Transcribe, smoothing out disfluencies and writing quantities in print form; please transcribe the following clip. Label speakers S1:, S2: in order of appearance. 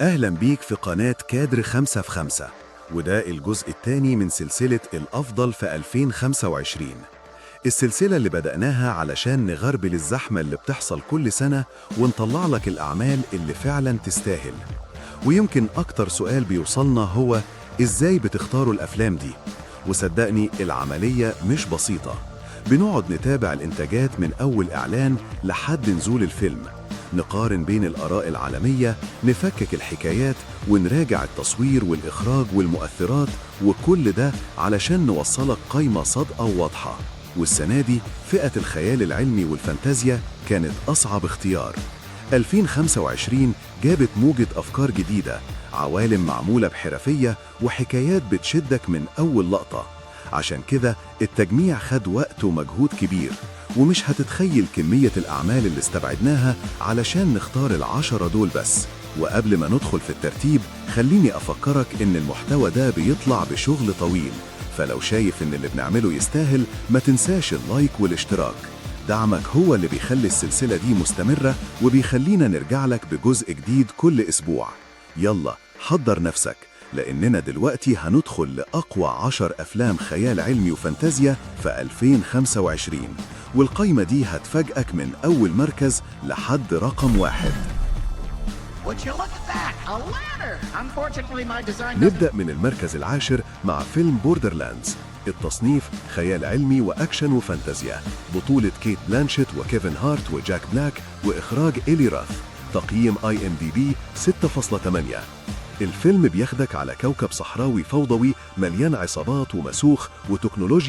S1: أهلا بيك في قناة كادر 5 في 5، وده الجزء الثاني من سلسلة الأفضل في 2025. السلسلة اللي بدأناها علشان نغربل الزحمة اللي بتحصل كل سنة ونطلع لك الأعمال اللي فعلا تستاهل. ويمكن أكتر سؤال بيوصلنا هو: إزاي بتختاروا الأفلام دي؟ وصدقني العملية مش بسيطة. بنقعد نتابع الإنتاجات من أول إعلان لحد نزول الفيلم، نقارن بين الآراء العالمية، نفكك الحكايات، ونراجع التصوير والإخراج والمؤثرات، وكل ده علشان نوصلك قايمة صادقة وواضحة. والسنة دي فئة الخيال العلمي والفانتازيا كانت أصعب اختيار. 2025 جابت موجة أفكار جديدة، عوالم معمولة بحرفية، وحكايات بتشدك من أول لقطة. عشان كده التجميع خد وقت ومجهود كبير، ومش هتتخيل كمية الأعمال اللي استبعدناها علشان نختار ال10 دول بس. وقبل ما ندخل في الترتيب، خليني أفكرك إن المحتوى ده بيطلع بشغل طويل، فلو شايف إن اللي بنعمله يستاهل، ما تنساش ال like والاشتراك. دعمك هو اللي بيخلي السلسلة دي مستمرة وبيخلينا نرجع لك بجزء جديد كل أسبوع. يلا حضر نفسك، لأننا دلوقتي هندخل لأقوى 10 أفلام خيال علمي وفانتازيا في 2025، والقايمة دي هتفاجئك من أول مركز لحد رقم 1.
S2: Would you look at that? A ladder! Unfortunately, my design doesn't
S1: نبدأ من المركز العاشر مع فيلم Borderlands. التصنيف خيال علمي وأكشن وفانتازيا، بطولة كيت بلانشيت وكيفن هارت وجاك بلاك، وإخراج إيلي راث. تقييم IMDb 6.8. الفيلم بياخدك على كوكب صحراوي فوضوي مليان عصابات ومسوخ وتكنولوجيا.